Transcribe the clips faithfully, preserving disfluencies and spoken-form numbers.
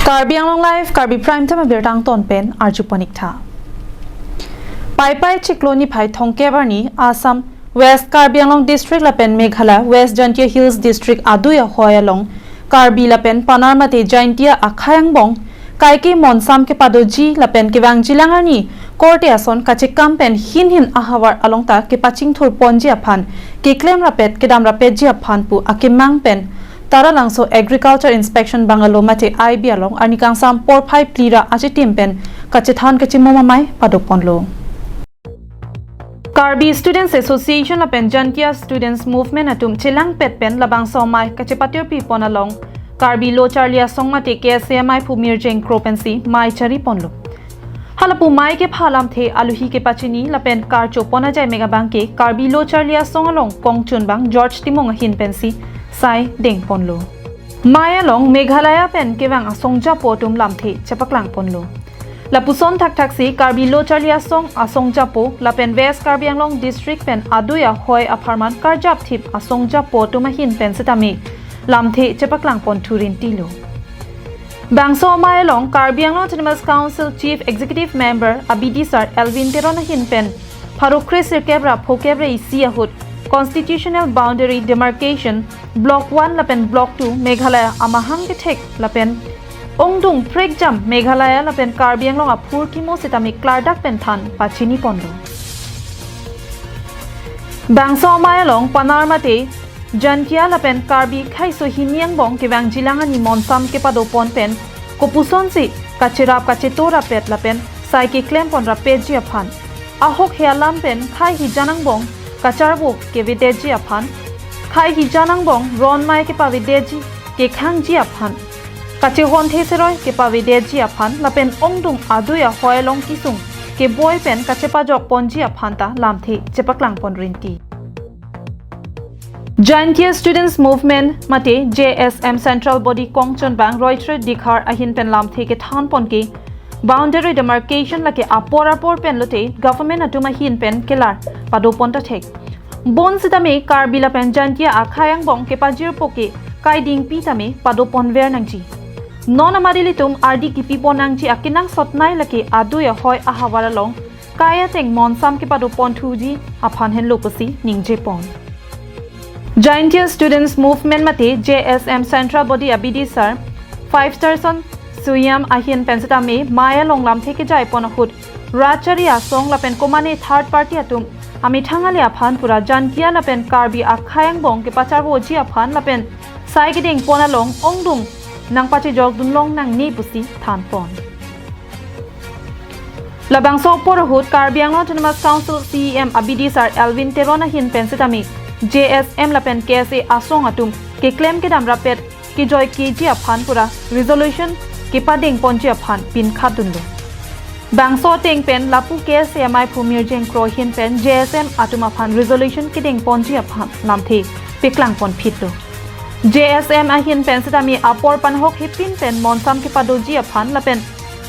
Karbi Anglong Live, Karbi Prime Time abirta angton pen arjuponik tha. Paipai chiklo niphai thomkep arni Assam West Karbi Anglong District lapen Meghalaya West Jaintia Hills District adui ahoi along Karbi lapen Panar mate Jaintia akhei angbong kaike monsam kepadoji lapen kevangjilang arni korte ason kachekam pen hin hin ahavar along ta kepachingthur ponji aphan keklem rapet kedam rapetji aphan pu akemang pen Taralangso Agriculture Inspection Bungalow mate I B along arni kangsam porphai phli ra achitim pen kachethan kachimum amei padoponlo. Karbi Students Association lapen Jaintia Students Movement atum chelangpet pen labangso amei kachepatirpi pon along Karbi Lo Charli Asong mate K S A amei phu Mirjeng Kro pensi mei chari ponlo. Halapu mei kepha lamthe aluhi kepachini lapen karcho pon ajai mega bangke Karbi Lo Charli Asong along kongchunbang George Timung ahin pensi sai dengponlo. Mei along Meghalaya pen kevang asong japo atum lamthe chepaklang ponlo. Lapuson thakthaksi Karbi Lo Charli Asong asong japo lapen West Karbi Anglong District pen adui ahoi apharman karjap thip asong japo atum ahin pen setame lamthe chepaklang pon thurin tilo. Bangso amei along Karbi Anglong Autonomous Council Chief Executive Member abidi sar Elwin Teron ahin pen pharo kre sirkep ra phokep ra isi ahut Constitutional Boundary Demarcation Block one lapen Block two Meghalaya amahang kethek lapen ongdung prekjam Meghalaya lapen Karbi Anglong aphurkimo setame klardak pen than pachini ponlo. Bangso amei along Panar mate Jaintia lapen Karbi kheiso hini angbong kevangjilang arni monsam kepado pon pen kopusonsi kacherap kacheto rapet lapen sai keklem pon rapetji aphan ahok he alam pen khei hijan angbong kacharvo kevedetji aphan khei hijan angbong ron mei kepavedetji kekhangji aphan kachehonthe seroi kepavedetji aphan lapen ongdung adui ahoi along kesung keboi pen kachepajok ponji aphan ta lamthe chepaklang pon rinti. Jaintia Students Movement mate J S M Central Body kongchunbang Roitre Dikar ahin pen lamthe kethan ponke Boundary Demarcation lake apor apor pen lote government atum ahin pen kelar pado pon ta thek. Bonsitame Karbi lapen Jaintia akhei angbong kepajirpo ke kaidingpi tame pado ponver nangji. Non amat ilitum ardi kipi pon nangji akenangsot nei lake adui ahoi ahavar along kai ateng monsam kepado pon thuji aphan henlo pusi ningje pon. Jaintia Students Movement mate J S M Central Body abidi sar Five Star Son Suyam ahin pen setame mei along lamthe kejai pon ahut Rachari Asong lapen komane third party atum amethang ale aphan pura Jaintia lapen Karbi akhei angbong kepacharvoji aphan lapen sai kedeng pon along ongdung nangpachejok dunlong nangne pusi than pon. Labangso apor ahut Karbi Anglong Autonomous Council C E M abidi sar Elwin Teron ahin pen setame J S M lapen K S A asong atum keklem kedam rapet kejoi keji aphan pura resolution kepadeng ponji aphan pinkhat dunlo. Bangso ateng pen lapu K S A amei phu Mirjeng Kro ahin pen J S M atum aphan resolution kedeng ponji aphan lamthe paklang pon phitlo. J S M ahin pen setame apor panhok hepin pen monsam kepadoji aphan lapen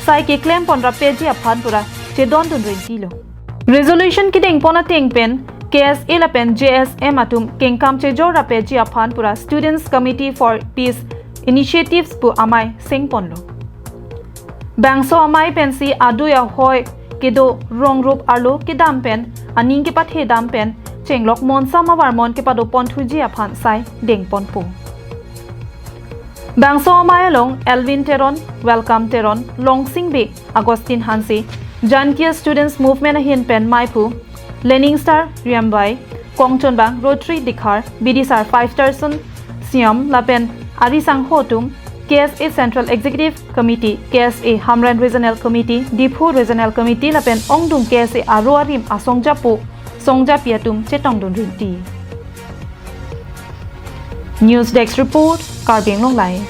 sai keklem pon rapetji aphan pura chedon dun rinti lo. Resolution kedeng pon ateng pen K S A lapen J S M atum kengkam chejor rapetji aphan pura Students Committee for Peace Initiatives pu amei seng ponlo. Bangso amei pensi adui ahoi kedo rong rup arlo kedam pen aning kepathe dam pen chenglok monsam avarmon kepado pon thuji aphan sai deng ponpo. Bangso amei along Elwin Teron, Welcome Teron, Longsing Bey, Augustine Hanse, Jaintia Students Movement ahin pen mei phu Learning Star Riambai, kongchunbang Rotary Dikar, bidisar Five Star Son Siam lapen ari sangho atum, K S A Central Executive Committee, K S A Hamren Regional Committee, Diphu Regional Committee lapen ongdung K S A aro arim asong japo songjapi atum chetong dun rinti. News Desk Report, Karbi Anglong Live.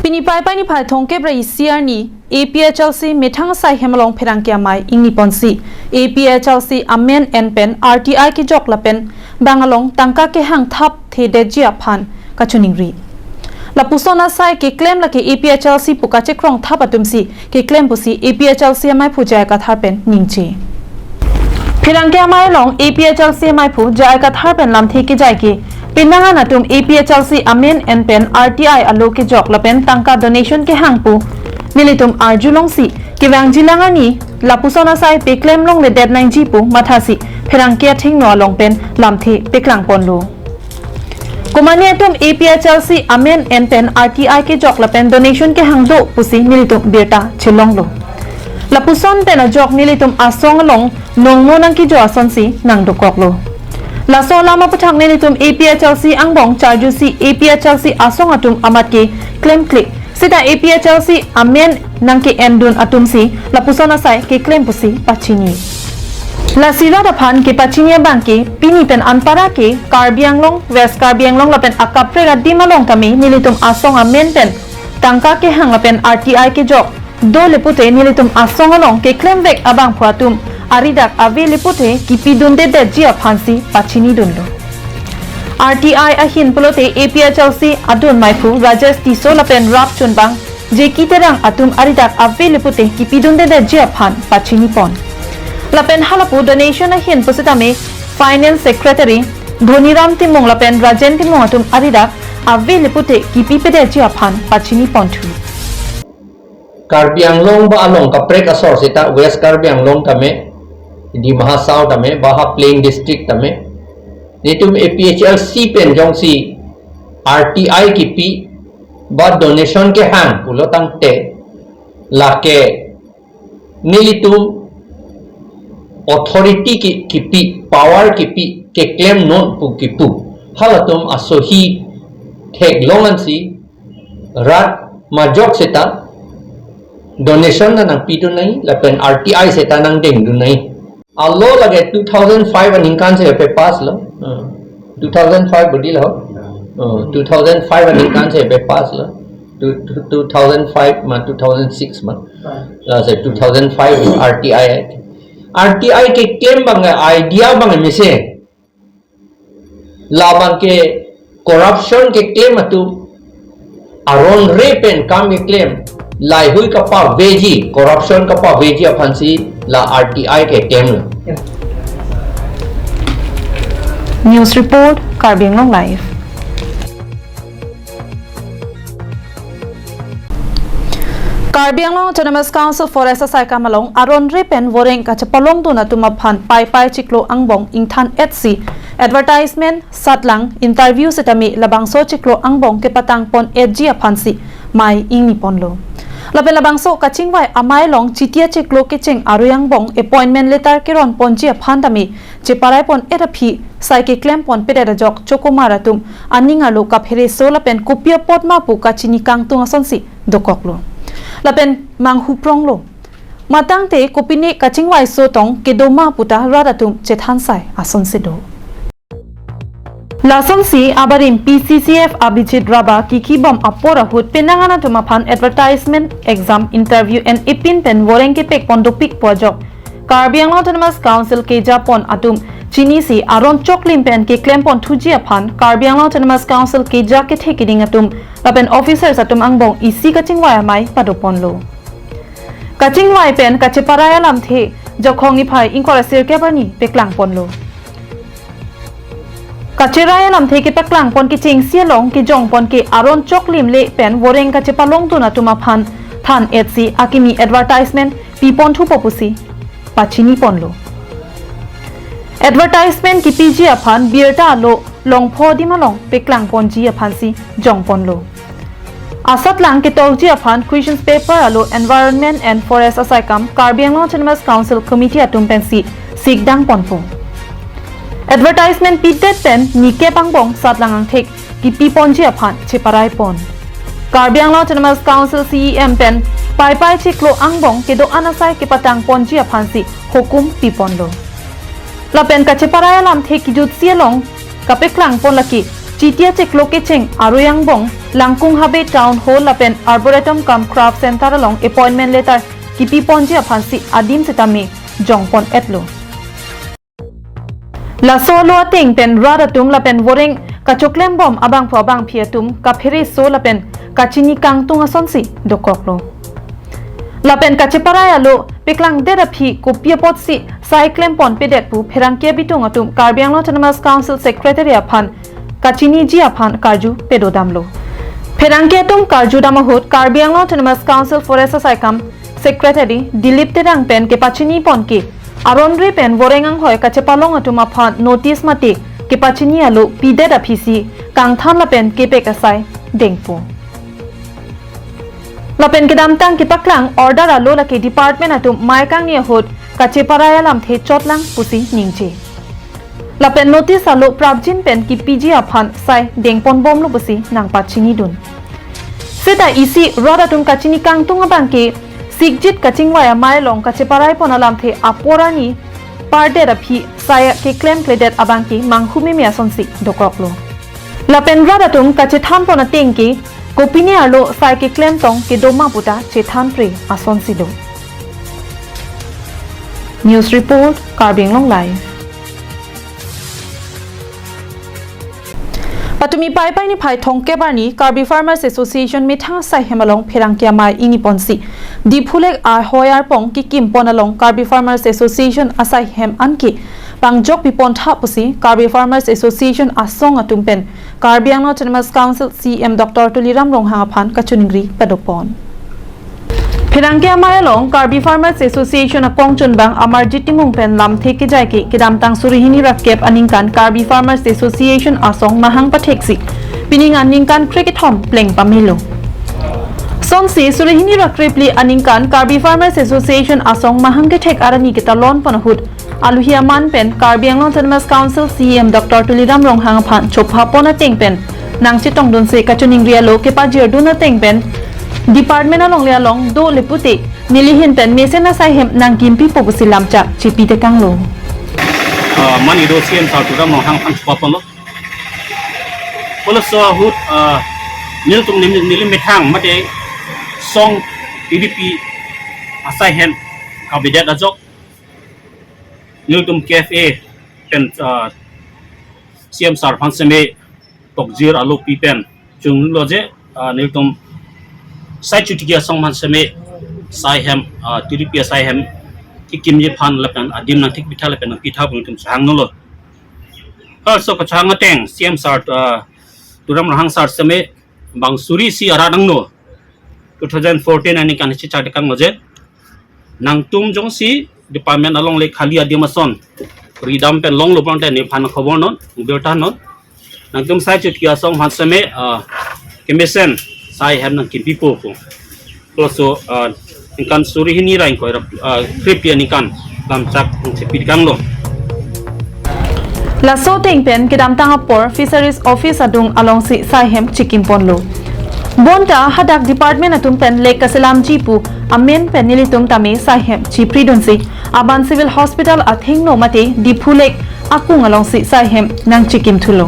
Pini Paipai niphai thongkep ra isi arni A P H L C methang asai hem along pherangke amei ingni ponsi A P H L C amen en pen R T I kejok lapen bang along tangka kehang thap thedetji aphan kachiningri. Lapuson asai keklem lake A P H L C pu kachekrong thap atumsi keklem pusi A P H L C amei phu J I Kathar pen ningje. Pherangke amei along A P H L C ameiphu J I Kathar pen lamthe kejai ke, penang an atum A P H L C amen en pen R T I alo kejok lapen tangka donation kehang pu nelitum arjulongsi kevangjilang arni lapuson asai peklem longledet nangji pu mathasi pherangke athengno along pen lamthe peklangponlo. Komane atum A P H L C amen en pen R T I kejok lapen donation kehang do pusi nelitum birta chelonglo. Lapuson pen ajok nelitum asong along nongno nangkejo asonsi nangdokoklo. Laso alam aputhak nelitum A P H L C angbong charjusi A P H L C asong atum amat ke klemkle seta A P H L C amen nangke-endun atumsi lapuson asai keklem pusi pachini. Lasi rat aphan kepachini abang ke pini pen anparke Karbi Anglong, West Karbi Anglong lapen akaprek adim along tame nelitum asong amen pen tangka kehang lapen R T I kejok dole pute nelitum asong along keklemvek abangphu atum aridak avele pute kipidundedetji aphansi pachinidunlo. R T I ahin pulote A P H L C adun meiphu Rajesh Tisso lapen rapchunbang J K Terang atum aridak avele pute kipidundedetji aphan pachinipon. Lapen halapu donation ahin pusitame Finance Secretary Dhoniram Timung lapen Rajen Timung atum aridak avele pute kipipedetji aphan pachiniponthu. Karbi Anglong ba along kaprek asor seta West Karbi Anglong tame, Dima Hasao tame, ba ha plain district tame, nelitum A P H L C pen jongsi R T I kipi ba donation kehang pulo tangte, lake nelitum authority ki, kipi, power kipi, keklemnon pu kipu. Halatum asohi theklong ansi rat majok seta donation ta nangpidun nai, lapen R T I seta nangdengdun nai. Alo lake two thousand five aningkan si pe pass lo. Uh, two thousand five budi lo. Uh, two thousand five aningkan si pe pass lo. Two, two, two thousand five ma two thousand six ma. Lasi two thousand five R T I. R T I keklem abang idea abang mesen. Labang ke corruption keklem atum aron re pen kam keklem, laheihui kapaveji, corruption kapaveji aphansi la R T I keklemlo. News report, Karbi Anglong Live. Karbi Anglong Autonomous Council Forest asaikam along aron re pen voreng kachepalongdun atum aphan Paipai chiklo angbong ingthan-etsi advertisement, satlang, interview setame labangso chiklo angbong kepatangpon-etji aphansi mei ingniponlo. Lapen labangso kachingvai amei along Chitia chiklo kecheng aroi angbong appointment letter keronponji aphan tame cheparaipon-et aphi sai keklemponpedet ajok chokomar atum aning arlo kaphereso lapen kopi apot ma pu kachini kangtung asonsi dokoklo. Lapen manghupronglo. Matangte kopine kachingvaiso tong kedo ma puta rat atum chethansai asonsi do. Lasonsi abarim P C C F Abhijit Rabha kikhibom apor ahut penang an atum aphan advertisement, exam, interview en epin pen voreng kepekpon dopik pu ajok Karbi Anglong Autonomous Council kejapon atum chinisi aron choklim pen keklemponthuji aphan Karbi Anglong Autonomous Council keja kethe keding atum lapen officers atum angbong isi kachingvai amei padoponlo. Kachingvai pen kacheparai alamthe Jakhong niphai ingkoi ra sirkep arni peklangponlo. Kacherai alamthe kepaklangpon kechengsi along kejongpon ke aron choklim le pen voreng kachepalongdun atum aphan than-etsi akimi advertisement piponthupo pusi pachiniponlo. Advertisement kipiji aphan birta alo Longpho adim along peklangponji aphansi jongponlo. Asatlang ketokji aphan questions paper alo Environment and Forest asaikam Karbi Anglong Autonomous Council Committee atum pensi sikdangponpo. Advertisement pidet pen nikep angbong satlang angthek kipiponji aphan cheparaipon. Karbi Anglong Autonomous Council C E M pen Paipai chiklo angbong kedo-an asai kepatangponji aphansi hukum piponlo. Lapen kacheparai alamthe kejutsi along kapeklangpon lake Chitia chiklo kecheng aroi angbong Langkung Habe Town Hall lapen Arboretum cum Craft Center along appointment letter kipiponji aphansi adim setame jongpon-etlo. Laso alo ateng pen rat atum lapen voreng kachoklembom abangphu abangphi atum kaphereso lapen kachini kangtung asonsi dokoklo. Lapen kacheparai alo peklangdet aphi kopi apotsi sai klempon pedet pu pherangke abitung atum Karbi Anglong Autonomous Council Secretary aphan kachiniji aphan karju pedodamlo. Pherangke atum karjudam ahut Karbi Anglong Autonomous Council Forest asaikam Secretary Dilip Terang pen kepachinipon ke aron re pen voreng anghoi kachepalong atum aphan notice mate kepachini alo pidet aphisi kangthan lapen kepek asai dengpo. Lapen kedamtang kepaklang order alo lake department atum mai kangni ahut kacheparai alamthe chotlang pusi ningje. Lapen notice alo prapjin pen kipiji aphan sai dengponbomlo pusi nangpachinidun. Seta isi rat atum kachini kangtung abangke sikjit kachingvai amei along kacheparaipon alamthe apor ani pardet aphi sai keklem kledet abangke manghu meme asonsi dokoklo. Lapen rat atum kachethanpon atengke kopine arlo sai keklem tong kedoma puta chethanpre asonsi do. News report, Karbi Anglong Live. Patumi Paipai niphai thomkep arni Karbi Farmers Association methang asaihem along pherangke amei ingniponsi Diphu Lake ahoi arpong kekimpon along Karbi Farmers Association asaihem anke pangjok pipontha pusi Karbi Farmers Association asong atum pen Karbi Anglong Autonomous Council C M Doctor Tuliram Ronghang aphan kachiningri padopon. Pherangke amei along Karbi Farmers Association akongchunbang Amarjit Timung pen lamthe kejai ke kedamtang suri hini ra kep aningkan Karbi Farmers Association asong mahang patheksi pining aningkan krekethom pleng pamelo. Sonsi suri hini ra krephli aningkan Karbi Farmers Association asong mahang kethek arni ketalonpon ahut aluhi aman pen Karbi Anglong Autonomous Council C M Doctor Tuliram Ronghang aphan chophapon ateng pen nangchetongdunsi kachiningri alo kepajirdun ateng pen department alongle along dole pute nelihin pen mesen asaihem nangkimpipo pusi lamchak chipi tekanglo. Ah, mani do C M Sir Tuliram Ronghang aphan chophaponlo. Pulo laso ahut, ah, nelitum neli, neli methang mate song T D P asaihem kabidet ajok nelitum K F A pen, ah, C M Sir aphan seme tokjir alopi pen chunglo je, ah, nelitum sai chotiki asong aphan seme asaihem, ah, T D P asaihem kekimji aphan lapen adim nangthik pitha lapen nangpitha pu nelitum chehangdunlo. Halaso kachehang ateng C M Sir, ah, Tuliram Ronghang Sir seme bang suri isi arat angno two thousand fourteen aningkan si char tekanglo je nangtum jongsi department alongle khali adim ason ridam pen longlo pulote nephan khobor non, birta non. Nangtum sai chotiki asong aphan seme, ah, kemesen asaihem nangkimpipo pu. Pulo laso, ah, ningkan suri hini ra ingkoi ra, ah, krephli aningkan lamchak nangchipi tekanglo. Laso ateng pen kedamtang apor Fisheries Office adung alongsi asaihem chekimponlo. Bonta hadak department atum pen lake kaselamji pu amen pen nelitum tame asaihem chipridunsi aban Civil Hospital athengno mate Diphu Lake akung alongsi asaihem nangchekimthulo.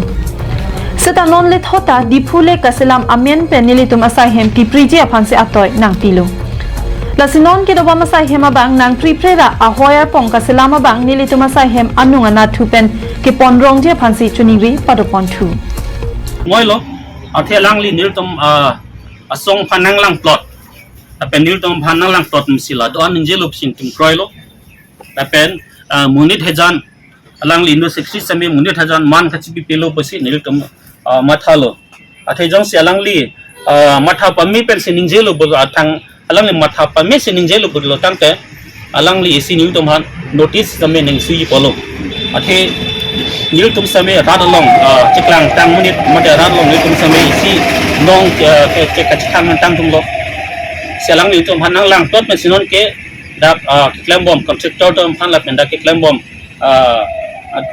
Seta non lethot ta Diphu Lake kaselam amen pen nelitum asaihem kipriji aphansi atoi nangpilo. Lasi non kedobom asaihem abang nangpriprera ahoi arpong kaselam abang nelitum asaihem anung anatthu pen keponrongji aphansi chiningri padoponthu. Ngoilo, athe alangli nelitum, ah, asong aphan nanglangplot. Lapen nelitum aphan nanglangplot mesi la do-an ningjelo pusi nelitum kroilo. Lapen, ah, monit hejan alangli Indo Sixty seme monit hejan man kachipipelo pusi nelitum, ah, mathalo. Athe jongsi alangli, ah, matha pame pensi ningjelo pulo athang alangli matha pamesi ningjelo pulo tangte alangli isi nelitum aphan notice seme ning suji pulo. Athe nelitum seme rat along, ah, chiklang tang monit mate rat along nelitum seme isi nong, ah, ke, ke kachethang nangtangdunlo. Si alangli nelitum aphan nanglangplot mesi non ke dak, ah, keklembom contractor atum aphan lapen dak keklembom, ah, ad-,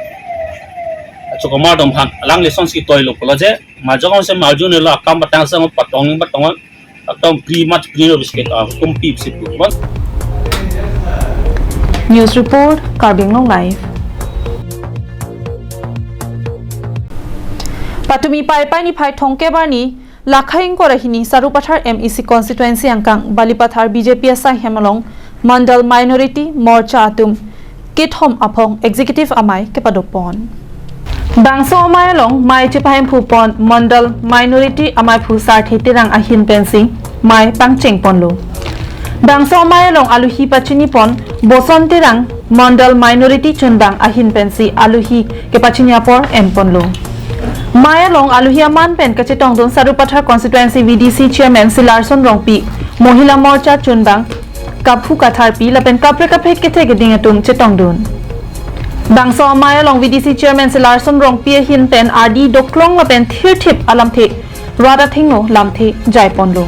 achokomar atum aphan alangli asonsi toilo pulo je majok ong se marjunelo akam patang sang patong ning patong akam pri mat pri no bisket, ah, kumpi bisket pu. News report, Karbi Anglong Live. Patumi Paipai niphai thomkep arni Lakhai ingkoi ra hini Sarupathar M A C constituency angkang Balipathar B J P asaihem along Mandal Minority Morcha atum kethom aphong executive amei kepadopon. Bangso amei along mei chepahemphupon Mandal Minority ameiphu Sarthe Terang ahin pensi mei pangchengponlo. Bangso amei along aluhi pachini pon Boson Terang, Mondal Minority Chunbang ahin pensi aluhi kepachini apor en ponlo. Mei along aluhi aman pen kachetongdun Sarupathar Constituency V D C Chairman Silarson Rongpi, Mohila Morcha Chunbang Kaphu Katharpi lapen kaprek kaprek kethe keding atum chetongdun. Bangso amei along V D C Chairman Silarson Rongpi ahin pen ardi doklong lapen thirthip alamthe rat athengno lamthe jai ponlo.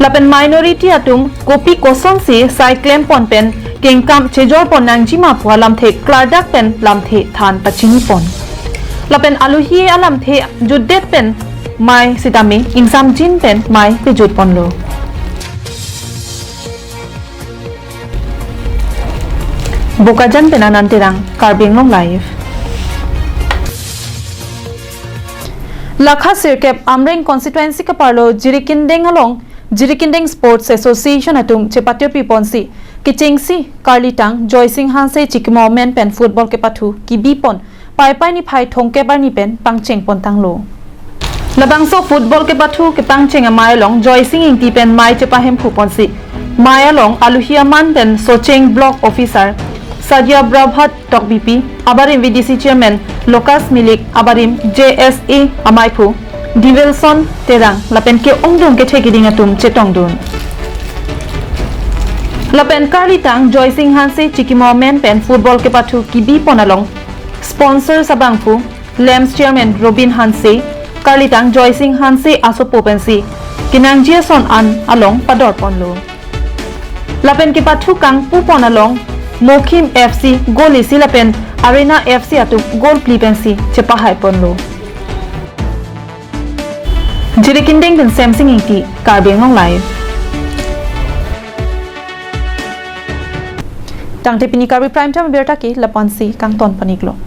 Lapen minority atum kopi kosonsi sai klem pon pen kengkam chejor pon nangjima pu alamthe klardak pen lamthe than pachini pon. Lapen aluhi alamthe jutdet pen mei sitame ingsamjin pen mei pejut ponlo. Bokajan pen Anand Terang, Karbi Anglong Live. Lakha sirkep Amreng constituency kaparlo Jirikindeng along Jirikindeng Sports Association atum chepatirpi ponsi kechengsi karlitang Joysing Hanse chikimo amen pen football kepathu kibi pon Paipai niphai thomkep arni pen pangcheng pontanglo. Labangso football kepathu kepangcheng amei along Joysing Ingti pen mei chepahemphu ponsi mei along aluhi aman pen Socheng Block Officer Sadia Prabhat Tokbipi, abarim V D C Chairman Lucas Milik, abarim J S A ameiphu Divilson Terang lapen ke-ongdung kethe keding atum chetongdun. Lapen karlitang Joysing Hanse chikimo amen pen football kepathu kibi pon along sponsors abangphu Lamps Chairman Robin Hanse, karlitang Joysing Hanse asopo pensi kenangji ason an along pador ponlo. Lapen kepathu kangpu pon along Mokhim F C goal isi lapen Arena F C atum goal phli pensi chepahai ponlo. Jirikindeng pen Semsing Ingti, Karbi Anglong Live. Tangte pini Karbi Prime Time abirta ke lapu-ansi kangton pon-iklo.